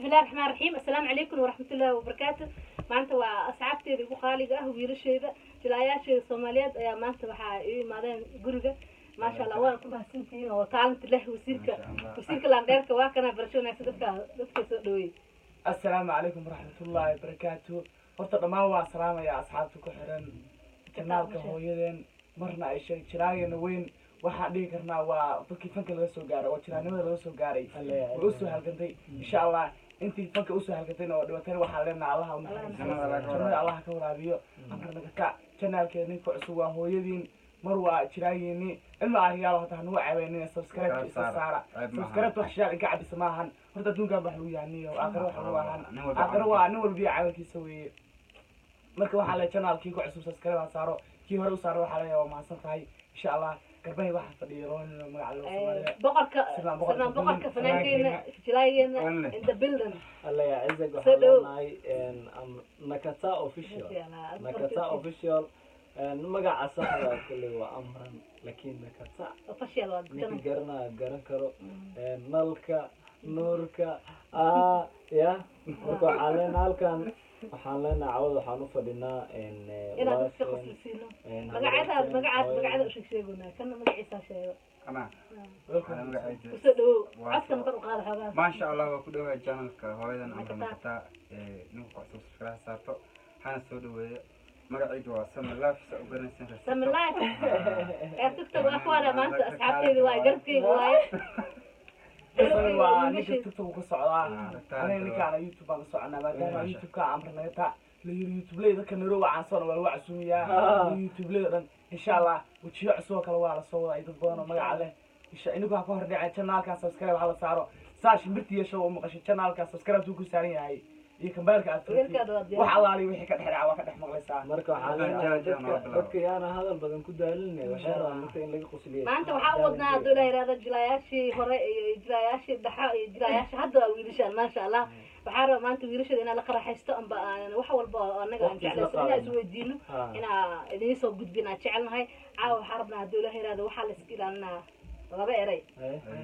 Bismillahi raxmaan raxiim. Assalaamu calaykum waraxmatullaahi wabarakaatu. Maanta waa asxaabteeda ugu qaaliga ah, wiilasheeda, jilaayaasheeda Soomaaliyeed ayaa maanta waxaa ii imaadeen guriga. Maasha Allah, waan ku mahadsantihiin oo talent leh. Wasiirka, wasiirka laandheerka waa kana. Barasho wanaagsan dadka soo dhaweeyey. Assalaamu calaykum waraxmatullaahi wabarakaatu. Horta dhammaan waa salaamaya asxaabta ku xiran channelka hooyadeen marna ay sheeg jiraageena weyn. Waxaan dhihi karnaa waa dadkii fanka laga soo gaaray oo jiraanimada laga soo gaaray, way usoo halgantay. Insha Allah, intii fanka usoo halgantayna oo dhibatayna waxaan leenahay Allaha u naxariisto, jannada Allaha ka waraabiyo. Amar Nagata channelkeena ninka cusub waa hooyadiin, mar waa jiraageeni. Ilma ariyaal hata hanugu ceebeynina, subscribe isa saara. Subscribe wax shidaal inka cabisa maahan. Horta adduunkan wax lagu yahaniyo, aakhiro wax lagu ahan, aakhiro waa nin walba iyo camalkiisa weeye. Marka waxaa le channelkii ku cusub subscribe ha saaro, kii hore u saaro waxaa leeyahay waa mahadsan tahay. Insha Allah, garbahay waxaa fadhiya loo magaca loo Soomaaliya. Boqorka. Salmaan Boqorka. Salmaan Boqorka, fanaankeenna, jilaageena in the building. Alla yaa cizag. Soo Waxaan dhawow. leenahay Nakata Official, Nakata Official. Magaca saxda kulley waa Amran, laakiin Nakata Official waa ninka garanaya garan karo. Nalka nuurka ya. Marka waxaan leenahay halkan, waxaan leenahay cawada waxaan u fadhinaa inaad dadka qoslisiino. Magacyadaas, magacaas, magacyada u sheeg sheegunaa, kana magaciisa sheego. Ana waxaa magacaysa Kusoo dhawow, codkana kor u qaada xoogaa. Maasha Allah, waa ku dhawahay channelka hooyadan Amra Nakata. Nakata. Ninka ku cusub subscribe saarto, hana soo dhaweeyo. Magacaydu waa Sami Life, sa u garanaysan. Sami Life ee TikTok waa kuwaana. Maanta asxaabteyda waaye, garabkeyga waaye. Isaga waa ninka TikTok ka socdaa, aniga ninkaana YouTube baan ka soconaa, maadaama YouTube-ka Amra Nagata la yiri YouTube ley dadka Nairobi caansan waa lagu casuumiyaa. YouTube ley dhan, insha Allah, wejiyo cusub oo kale waa la soo wadaa iyo dad badan oo magaca leh. Insha inagu ha ka hor dhaceen channelka subscribe ha la saaro, saa shimbirtii yeesho u maqashay. Channelka subscribe tuu ku saaran yahay iyo kambeelka aad furtid. Weelkaada waa diyaar. Wax allaali wixii ka dhex dhaca waa ka dhex maqlaysaa. Marka waxaan leenahay dadka yaana hadal badan ku daalinay, waxay rabaan dadka in laga qosliyo. Maanta waxaa u wadnaa, hadduu Ilaah yidhahdo, jilaayaashii hore iyo jilaayaashii dhexe iyo jilaayaashii hadda waa wiilashaan. Maasha Allah, waxaa rabaa maanta wiilashada inaa la qaraxaysto amba aan wax walba oo annaga aan Waqti isla jeclaysan inaa qaadano. isweydiino, inaa idiin soo gudbin aan jecelnahay. Caawa waxaa rabnaa, hadduu Ilaah yidhahdo, waxaa la iska ilaalinaa laba eray.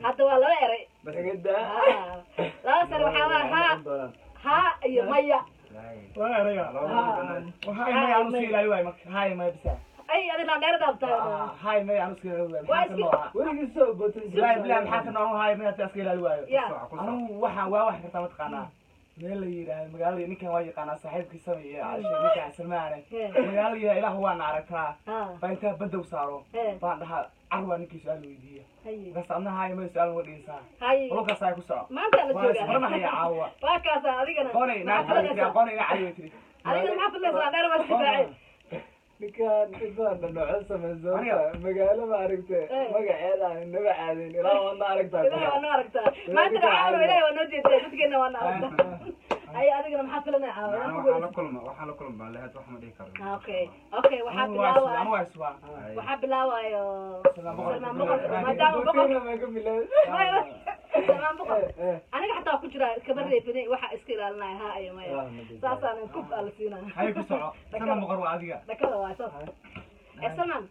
Hadda waa laba eray. Ha. Laba sare waxaa waa haa haa iyo maya. Waa erayga haay maya aanu iska ilaali waayo. Marka haay maya bisa. Ay, adina dheeradaabtaa. Haay maya aanu iska ilaali waayo. Waa maxaa ka noolaa? Weligiis soo bootay. Bilahi bilahi, maxaa ka nool haay maya iska ilaali waayo? Ya. Anigu waxaan waa wax kartaa, mataqaanaa meel la yidhaahdo magaalada, ninkan waa yaqaanaa saaxiibkiisa iyo ninkan Salmaane, magaalada yidhaha Ilaah waana aragtaa baa intaa bandow saaro baan dhahaa car waa ninkii su-aal weydiiya. Markaas adna haay maya su-aal uga dhigaysaa. Walkaas ay ku soco. Maanta la waa joogaa. Isbaranahaya caawa. Waa kaasa. Adigana Aqoonay maxaa naa filanaysaa? Aqoonay ina cali way tiri. Adigana maxaa filanaysaa? Dheer waa isdifaacay. Ninkan intaan noocyo samaysan. Aniga? Magaalo ma aragte, magaceeda aan inaba caadin ilaa waadna aragtaa. Ilahay waa noo aragtaa maanta caawa, Ilahay waa noo jeedaa, dadkeena waa na aragtaa. Ay, adigana maxaa filanaya caawa? Waxaan la kulma, waxaan la kulma baan leeyahay, wax ma dhihi karo. Okay, waxaa Anigu waa isubaa, bilaawaya anigu waa isubaa. Waxaa bilaawayo Salmaan Boqor. Salmaan Boqor, maadaama boqor Boqor ka bilaabay. Salmaan Boqor, aniga xataa ku jira kaba reebinay, waxaa iska ilaalinaya haa iyo maya, saasaan kub aa la siinaa. Hay, ku soco Salmaan Boqor, waa adiga. Dhakada waa saas. Ee Salmaan,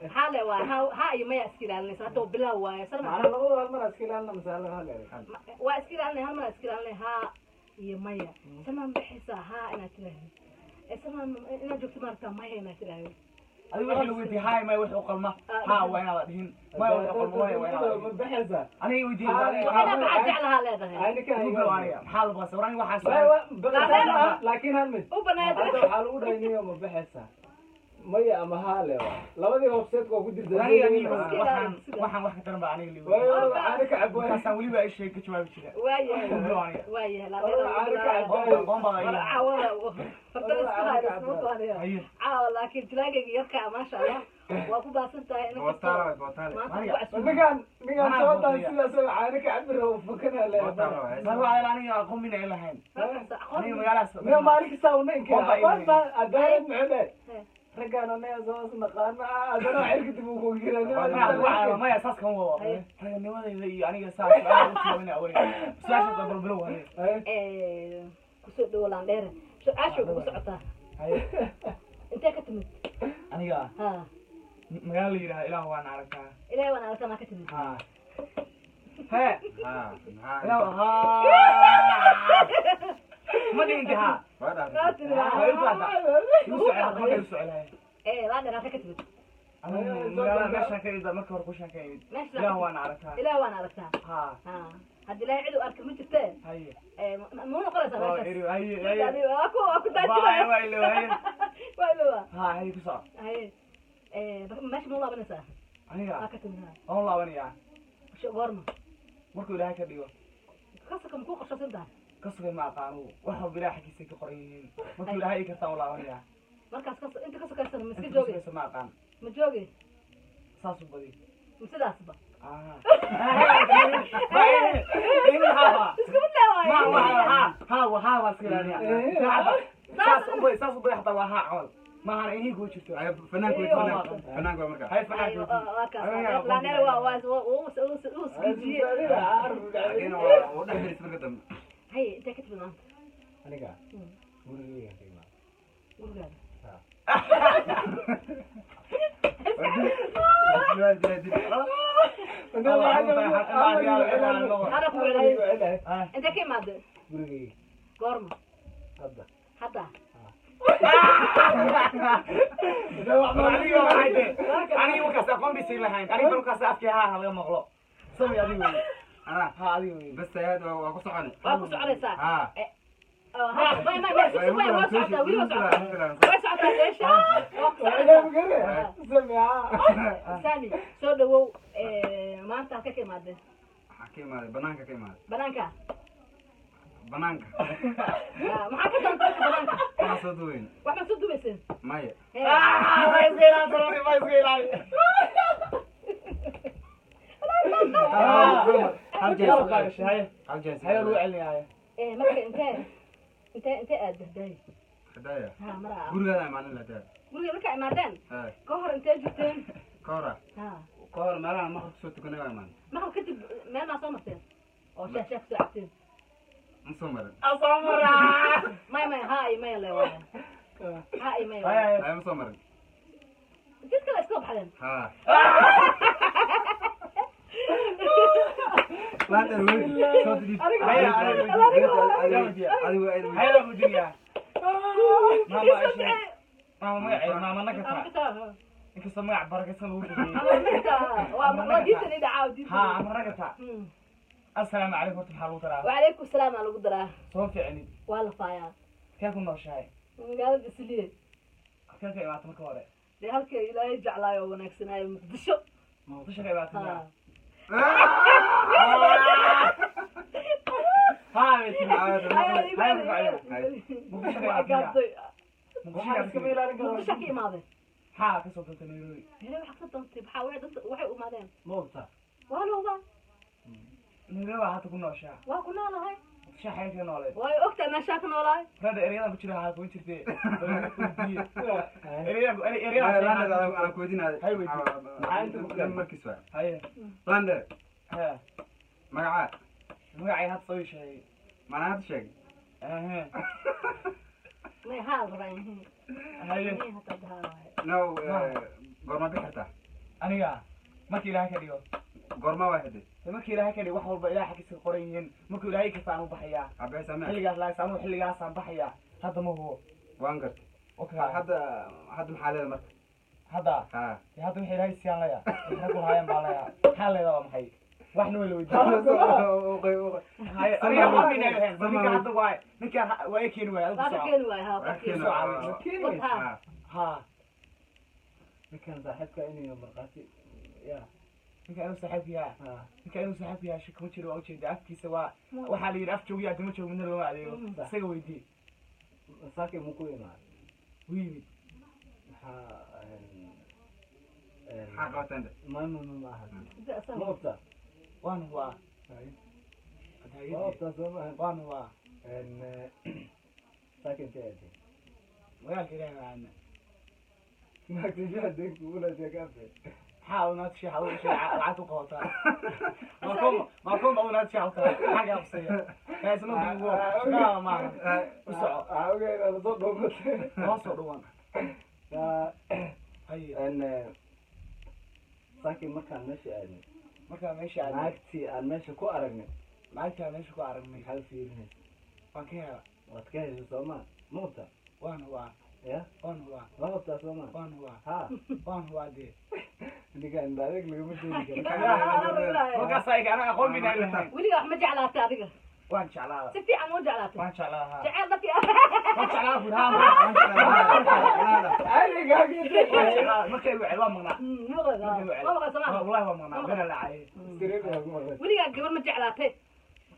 maxaa le waa haa haa iyo maya iska ilaalinaysa? Hadda waa bilaaw waaye, Salmaan. Macnaa labada hal mar iska ilaalina mise hal eray? Waa iska ilaalinay, hal mar iska ilaalinay haa iyo maya. Salmaan, baxaysaa haa inaad tiraahdo. Ee Salmaan, inaad joogto maaragtaa maya inaad tiraahdo. Adiga wixii lagu weydiiyey haay maya wixii u qalma haa waa inaad dhihin, maya wixii u qalma maya waa inaad Ma dhihin. baxaysaa? Aniga weydiiyey. Waa inaad maxaa jeclahaa leedahay. Igu bilow aniga, maxaa la baqasa war aniga waxaa su-aal. Laakiin hal mid U banaad. Hadda waxaa lagu dhahay niyo ma baxaysaa maya ama haa le waa labadii hobseedka waa ku jirta. Aniga aniga waxaan wax ka taran baa aniga liiwey. Waayo caano ka cab waay. Markaasaan weliba ay sheeg ka jawaabi jira. Waayahay. Igu bilow aniga. Waayahay. Caano ka cab. Aqoon baa War ii. caawada hortada isku hayda isma baanaya. Haye. Caawa laakiin jilaagayga yarkaa, maasha Allah, waa ku baasan tahay in Bootaale waay, bootaale. maanta ku casuum. Ninkaan Anaa soo taan bootaya. sidaas oo caano ka cabi rabo fakana le. Bootaale waay. Mar waa aniga aqoon mina ay lahayn aniga magaalaas. Niyo maalin kasta una inkira. Qof baa Aqoon baa adaalad muxuu dhahay? He. Raggaan anaga soo naqaana adana cirka dib uu ku gira. Maya, saas kama wado. Haye. Raganimadayda iyo aniga saas su-aal u jawaabina awaliga su-aasha balbilow haye. Eh, kusoo dhawo laandheere, su-aasha way kugu socotaa. Haye. Intee ka timid? Aniga ha magaalo la yidhaha Ilaah waana aragtaa. Ilahay waan aragtaa maa ka timid? Ha. He. Haa, maxaa? Yaa, haa. Ma dhihin haa. Waa dhaafay. Waa tiri. Waa igu dhacdaa. Igu soo celi, marka igu soo celi. Laa dheer halka ka timid. Anigu magaalada meeshaan ka imid, marka hore kushaan ka imid. Meesha Ilaah waana aragtaa. Ilaah waana aragtaa. Haa. Ha, hadda Ilaahay cid u arka ma jirtee. Haye. Ma noqonaysaa Waa meeshaas? iri, haye, haye. Waa ku Waa daajinaya. waa ilo, haye. Waa ilowaa. Haa, haye, ku soco. Haye, meesha ma u laabanaysaa? Aniga Waa ka timid, ha. waan laabanayaa. Goorma? Markuu Ilaahay ka dhigo. Kasaka makuu qorshaysan tahay? Ka sugay ma aqaanu, wax walba Ilaahay xaggiisa ka qoran yihiin. Markuu Ilaahay ii kartaan u laabanayaa. Markaas kas inta ka sokaysana ma iska Inta ka joogi? sugaysa ma aqaan. Ma joogi? Saas u badi. Ma sidaasba? Ah. Isku mid leh waaye. Ma ha ha ha, waa iska ilaaliyaa. Saas u badi, saas u badi, xataa waa haa camal maahan inii kuu jirto. Ay, fanaanku wey, fanaanku. Fanaanku waa markaa. Hay, fanaanku. Waa kaas laaneer, waa uu isgiijiyey. Laakiin waa uu dhex fadhiistay marka dambe. Haye, intee ka timid maanta? Aniga gurigeyga ka imaada. Gurigaada? Waa dil, dil, dil. Hada ku celay. Intee ka imaadeen? Gurigeyga. Goorma? Hadda. Hadda? Aniga waxay dee aniga markaas aqoon bisay lahayn, aniga markaas afkii haa laga maqlo. Samay, adiga wey. Anaa. Ha, adiga wey. Bas ayaad waa ku soconi. Waa ku soconaysaa? Haa. May may may, si way waa socotaa, weli waa socotaa, way socotaa meesha, waa ku soconaysaa. Sami, soo dhawow. Maanta halka ka imaadeen? Waxaa ka imaaday banaanka, ka imaaday. Banaanka? Banaanka. Maxaa ka doontay banaanka? Waxaa soo duweyn. Wax ma soo dubayseen? Maya. Ma iska ilaali, sorry, ma iska ilaali. Hal jees. Yalla, baa gashay, haye. Hal jees. Haye, lagu celinaya. Marka intee aad bahdaay? Hadaaya. Ha, maraa. Gurigaada imaanin la hadaaya. Guriga markaa imaadeen? Haa. Ka hor intee jirteen? Ka hora. Ha. Ka hor meelaha maqrib kusoo tukanay waa imaan. Maqrib kadib meel maa soo marteen oo shaah shaah kusoo cabteen? Ma soo marin. Asamara. May may, ha iyo maya le waaya, ha iyo maya waaya. Haye. Ay, ma soo marin. Jid kale iska baxdeen? Haa. Lander weyn. Soo dib. Haye, Adigu adigu. Haye, lagu diliyaa. Maama Aisha. Maama magaceeda maama nagata. Inkastoo magac barakaysan lagu bixiyey. Waa diintan i dhacaa diintan. Ha, ama nagata. Assalaamu calaykum, horta maxaa lagu daraa? Wacalaykum salaam aa lagu daraa. Soo fiicnid? Waa la faayaa. Kee ku nooshahay? Magaalada Isliye. Halkee ka imaatay marka hore? Dee halka Ilaahay jeclaayo oo wanaagsanaayo, Muqdisho. Muqdisho ka imaatay miyaa? Ha. Ha, bay tiri. Haye, Muqdisho ka imaatay miyaa? Muqdisho ka iskama ilaalin karo. Muqdisho ka imaaday. Maxaa ka soo doontay Nairobi? Hele, waxa ka doontay maxaa? Waxay danta waxay u imaadeen. Ma ogta? Waa la hubaa. Nairobi baa hadda ku nooshaa? Waa ku noolahay. Muqdisho xagee ka nooleed? Way ogtahay meeshaa ku noolahay. Rada eryadan ku jira haa kuma jirtee. Eryadan Lander eryadan. anaa ku weydiinaaday. Hay weydiin. Maxaa inta ku keenay? Markiis waa. Haye. Lander. Ha. Magacaa? Magacay hadda soo ii sheegay. Macnaa hadda sheeg. Aha. May haa la rabaa. Haye. Hataa haa waaye. No, goorma bixi kartaa? Aniga markii Ilaahay ka dhigo. Goorma waa haday? Dee markii Ilaahay ka dhigo, wax walba Ilaahay xaggiisa ka qoran yihiin. Markuu Ilaahay karta anuu baxayaa. Abixisa mee? Xilligaas laagsa anuu xilligaasaan baxayaa. Hadda ma hubo. Waan gartay. Okay. Hadda maxaa leedahay marka? Hadda? Haa. Dee hadda wixii Ilaahay siiyaan leeyaa. Waxna ku lahaayeen baa leeyaa. Maxaa leedaa, waa maxay? Waxna way la weydiiyey. Haye, aniga waxba inay lahayn. Bal ninka hadda waay. Ninka waa i keeni waaya. Adigu Waa ka soo. keeni waay, ha, waa ka keeni. Keeni Wad, ha. Ha. Ninkan saaxiibka inuu markhaati ya. Ninka inuu saaxiibka yahay. Ha. Ninka inuu saaxiibka yahay shaki kuma jiro, waa ujeeda afkiisa, waa waxaa la yidhi af joogiyo addimo joogo midna looma adeego. Isaga weydii. Saaki mu ku imaad? Wuu yimid. Maxaa Maxaa qabataan de? Ma aha, ma ogta? Waan hubaa. Ma ogta, soo maaha? Waan hubaa. Saaki intee aadeen? Magaalka Ilaahay baa aadna. Naagta shaha deynka ugula sheekaafe. Maxaa unaad sheexa u sheexa lacagta u qabataa? Maakoon baa unaad sheexa u tahay, maxaa kaa quseeya? Kaasna duugo shaqada maaha, u soco. Waxaa ogaa inaad lasoo dhoomatay. Noo soo dhawaan. Haye. Saaki markaan meesha aadnay. Markaa meesha aadnay, Naagtii aan meesha ku aragnay. Naagtaa meesha ku aragnay. Maxaad fiirinaysa? Waan ka hela. Waad ka heshay soomaa? Ma hubtaa? Waan hubaa. Ya. Waan hubaa. Ma hubtaa soomaa? Waan hubaa. Ha. Waan hubaa dee. Ninka indha adeeg lagama sheegi karo. Markaas ayaga anaga aqoon bayna lahayn. Weligaa wax ma jeclaatay adiga? Waan jeclaada. Si fiican ma u jeclaatay? Waan jeclaada haa. Jeceyl dadkii. Waan jeclaada bur haa, waan jeclaada. Waan jeclaada markay wacel waa maqnaa. Waa maqan somaa? Wallahi waa maqnaa, bena lacay. Weligaa gabar ma jeclaatay?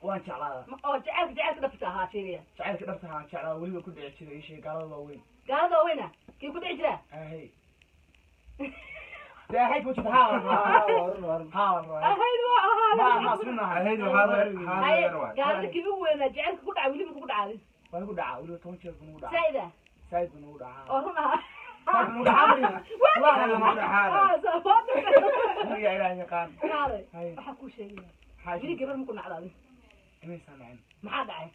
Waan jeclaada. Oo jaceylka dhabta ahaa sheegaya. Jacaylka dhabta ahaa jeclaada, weliba ku dhici jiray ishii gaalada waaweyn. Gaalada waaweyna kii ku dhici jiraa? Ahey dee, ahayd ku jirta haa, waan rabaa haa, waan rabaa. Ahayd waa ahaa. Ma asmina. Ahayd waxaa Haye, yar waay. gaalada kii ugu weynaa jaceylka ku dhacay weliba kugu dhacday? Waa igu dhacaa weliba, 10 jeer buu nagu dhacaa. Saa'id ah? Saa'id buu nagu dhacaa. Oo run ahaa? Saa'id buu nagu dhacaa. Aniga Ilaah yaqaan. Kaalay. Haye. Waxaa kuu sheegaya. Maxaa Weli gabar ma ku nacdaadin? Imaysan nacin. Maxaa dhacay?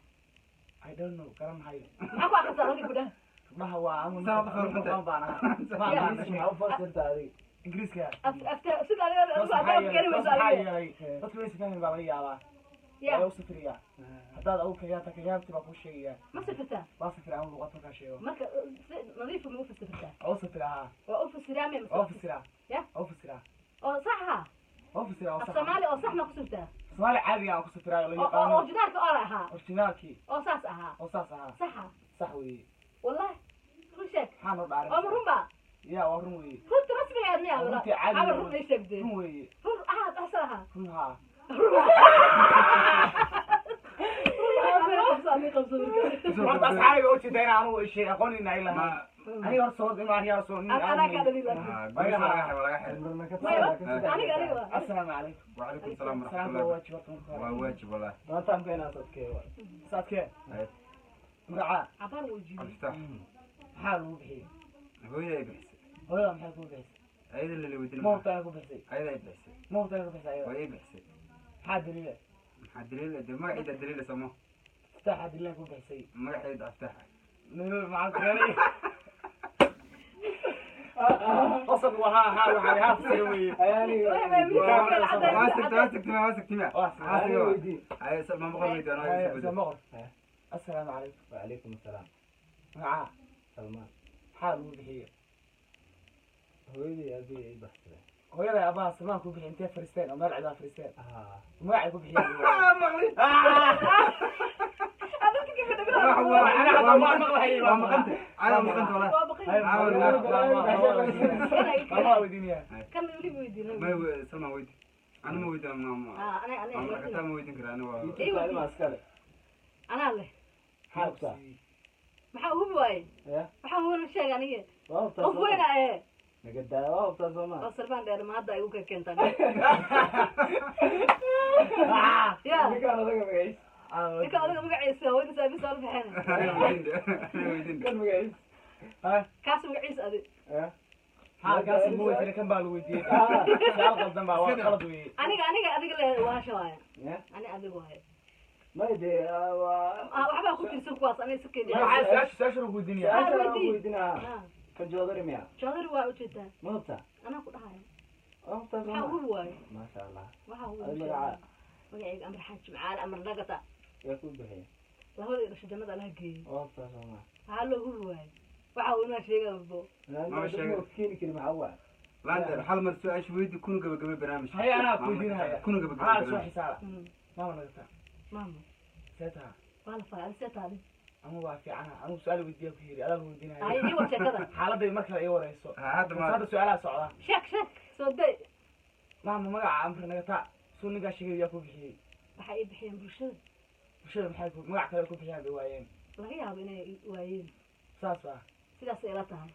I don't know, garan mahayo. Maxaa ku akhrisaa adiga gabdhaha? Gabdhaha waa anigu Saa qof nin runta. baan ahaa. Ma aqaan. Maxaa u fasirta adiga? Ingiriiska. Afta sida adiga Taas adigu maxaa adaab yeelay keeni weyso taas maxaa adiga. yeelay dadku waysa fahmin baa laga yaabaa. Ya. Waa u safriyaa haddaad agu kayaata kayaabti baa kuu sheegayaa. Ma sifirtaa? Waa safri ama luqad markaa sheego. Marka si nadiifa ma u fasirtaa? Waa u safri ahaa. Waa u fasiraa me? Waa u fasiraa. Ya. Waa u fasiraa. Oo sax ahaa? Waa u fasiraa oo Af sax. Soomaali oo sax ma ku sirtaa? Soomaali caadiga aan ku safraayo la oo oo yaqaano. Orginaalka oo ahaa. Orginaalkii. Oo saas ahaa. Oo saas ahaa. Saxa? Sax weeye. Wallahi run sheeg. Maxaa noo dhaarin? Oo ma run ba? Ya, waa run weeye. Runta rasmiga aad miyaa? Runtii caadiga. Ama run ay sheegtay? Run weeye. Run ahaa asal ahaa? Run haa. Horta asxaabiga u jeeda inaan anugu ishay aqoon ina ay lahayn. Aniga horta soo imaan yaa soo nin. Anaa kaa dhaliil. Laga xiray. Aniga aniga Assalaamu calaykum. وعليكم السلام ورحمة Salaamka waa الله. waajib horta marka hore. waa waajib والله. Maantaamka inaad adkeeyo. Saadkee magacaa? Cabaar wuu jiibay. Cabdifataax. Maxaa lagu bixiyey? Hooyada ay bixisay. Hooyada maxay kuu bixisay? Ayada lala weydiin. Ma hubtaa ay ku bixisay? Ayada ay bixisay. Ma hubtaa ay ku bixisay ayada? Waa ay bixisay. Maxaa daliila? Maxaa daliil de? Magaceeda daliila somo. Iftaaxa daliila ku bixisay. Magaceeda Aftaax. Nairobi maxaa keenay? Qosol waa haa haa, waxaa haa fasira weeye. Waa sigtay, waa sigtay, waa sigtay. Waa sigtay. Weydii. Ay ma maqal weydiin anaa. Soo maqal. Assalaamu calaykum. وعليكم السلام. Magacaa? Salmaan. Maxaa lagu bixiyey? Hooyadii aabihii ay baxsadeen. Hooyada aabbaha Salmaan ku bixiyey intee fariisteen oo meel cidaa fariisteen? Ah. Magacay ku bixiyeen? Maqli. Waa maqlahay. Waa maqanta, ana maqanta والله. Waa baqay. Waa weydiinaya. Kan weli weydiinay. Ma Salmaan weydi, ana ma weydiin ma Ah, ana ana ma xataa ma weydiin karaa ana waa. YouTube ma iskale. Anaa leh. Maxaa ku siiyey? Maxaa hubi waaye? Ya. Maxaa hubi sheeg aniga. Waa hubtaa. Qof weyna ee. Naga daa, waa hubtaa soomaa? Oo Salmaan dheer ma hadda ay uga keentaan ya. Ninkaan odaga magaciis. Ninka adiga magaciisa hooyadiis aabis aan bixeen. Ana weydiin, ana weydiin. Kan magaciis. Kaas magaciisa adi. Ya. Maxaa kaas ma weydiinay? Kan baa la weydiiyey, su'aal qaldan baa, waa qalad weeye. Aniga aniga adiga le waasha waaye. Ya. Ani adiga waaye. Ma dee waa. Ah, waxbaa ku tirsan kuwaas aniga iska keenay. Maxaa su-aasha lagu weydiinaya? Su-aasha aan weydii. weydiinaa. Ah. Kan joodari miya? Joodari waa ujeedaa. Ma hubtaa? Anaa ku dhahaya. Waa hubtaa Maxaa soomaa? hubi waaye? Maasha Allah. Waxaa hubi. Adi magacaa? Magacayga Amar Xaaji Jimcaale Amar Nagata. Yaa ku bixiyay? Labada dhasho jannada Allaha geeyey. Waa hubtaa soomaa? Maxaa loo hubi waaye? Waxa uu inaa sheegaya bo. Ma sheegay. Keeni kari maxaa waa? Lander hal mar su-aasha weydi, kuna gabagabay barnaamijka. Haye, anaa ku weydiinaya. Kuna gabagabay Anaa soo barnaamijka. xisaaba maama nagata. Maama. See taha? Waa la faay, see taadi. Anigu waa fiicana, anigu su-aal weydiiya ku yiri adaa lagu weydiinaya. Haye, ii war sheekada. Xaaladday mar kale ii wareyso. Hadda ma hadda su-aalaha socda. Sheeg sheeg soo day. Maama, magaca Amri Nagata suu ninkaa sheegay yaa ku bixiyey? Waxay ii bixiyeen bulshada. Bulshada maxay ku magac kale ku bixiyaan bay waayeen. Laga yaabo inay waayeen. Saas ah. Sidaas ay ila tahay.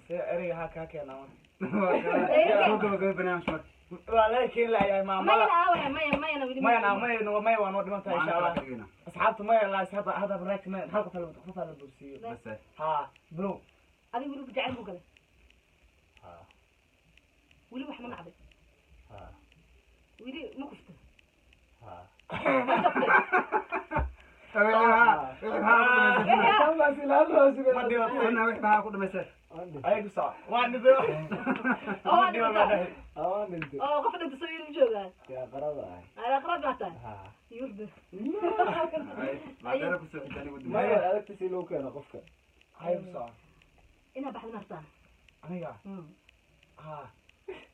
See ereyga haa kaa keenaa marka? Soo gabagabay barnaamij marka. Waa laga keeni lahayahay maamada. Mayana aawaya, maya mayana weli. Mayana maya maya, waa noo dhiman tahay insha Allah. Macna. Asxaabta maya laa hadda hadda barnaamijka maya hal qof la qof la bogsiiyo. Bas. Haa, bro. Adiga weli jacayl buu galay? Ha. Weli wax ma nacday? Ha. Weli ma kufta? Ha. Ma jabtay? Ma dhimatay? Wixii baa ku dhamaysay. Ayay ku soco, waa dhibo. Oo waa dhimatay. Dhintay. Oo qof dhinta soo iilin joogaa. Yaa qarada ahay. Ala qaraad baa tahay. Ha. Yurda. Laandheera kusoo xigta anigu. Maya way adagta si loo keeno qofka. Hay, ku soco. Inaa baxda martaa. Aniga? Ha.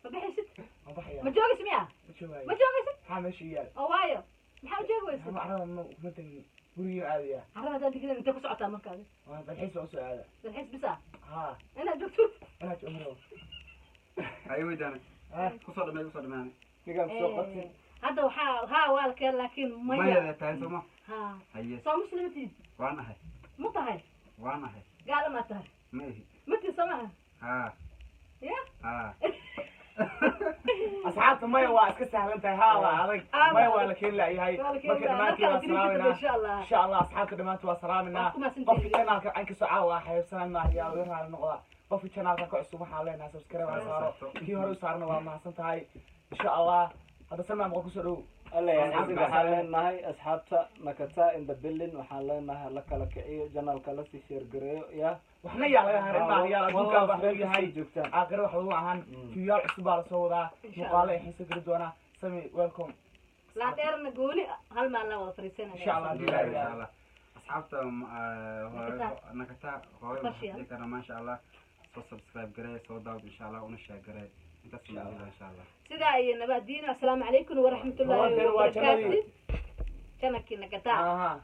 Ma baxaysid? Ma baxaya. Ma joogaysid miya? Ma joogaayo. Ma joogaysid? Maxaa meesha yaal? Oo waayo, maxaa u joogi weysid? Ama carada ma kuma tegin, gurigii aadaya. Carrada haddaan digdan, intee ku socotaa marka adi? Waa dalxiis baa usoo aada. Dalxiis bisa? Ha. Inaad joogto. Inaad umro. Haye, weydaana kusoo dhamay, kusoo dhamaanay. Ninkaan kusoo qatin. Hadda waxaa haa waa la keen, laakiin maya. Maya tahay sooma? Ha. Haye. Soo muslimatid? Waan ahay. Ma tahay? Waan ahay. Gaala maa tahay? Ma ihi. Matid soo maha? Ha. Ya. Ha. Asxaabta, maya waa iska sahlan tahay, haa waa adag. Maya waa la keeni laayahay. Waa la keeni marka lahaa. dhammaantiin waa Marka la gelin karto, salaaminaa. Insha Allah. Insha Allah, asxaabta dhammaantiin waa salaaminaa. Waad ku mahadsantihiin. Qofki channelka aan kasoo caawa xaybsanan maahiyaa uga raali noqda. Qofki channelka ka cusub waxaan leenahay subscribe ha saaro, kii hore u saarna waa mahadsan tahay. Insha Allah, hadda Salmaan boqol kusoo dhow. Alla Asxaabta yaasiga, waxaan leenahay asxaabta Nakata in the building, waxaan leenahay la kala kiciyo channelka, lasii share gareeyo ya. Waxna yaa laga harin maahiyaa, adduunkaa wax lagu yahay. Joogtaan. Aakhiro wax lagu ahaan. Fiyaal cusub baa lasoo wadaa. Insha muuqaalo ay xiiso geli doonaa. Sami, welcome. Laandheerna gooni hal maalin la wada fariisanaya. Insha Allah. Insha Allah, asxaabta Nakata. Nakata hooyo, Farshi, waxaan dhihi karnaa maasha Allah, soo subscribe garee, soo daawad insha Allah, una share garee. Intaas insha Allah. Sidaa iyo nabadiino. Asalaamu calaykum waraxmatullaahi Waa wabarakaatu. jannadii. Channelkii Nakata. Aha.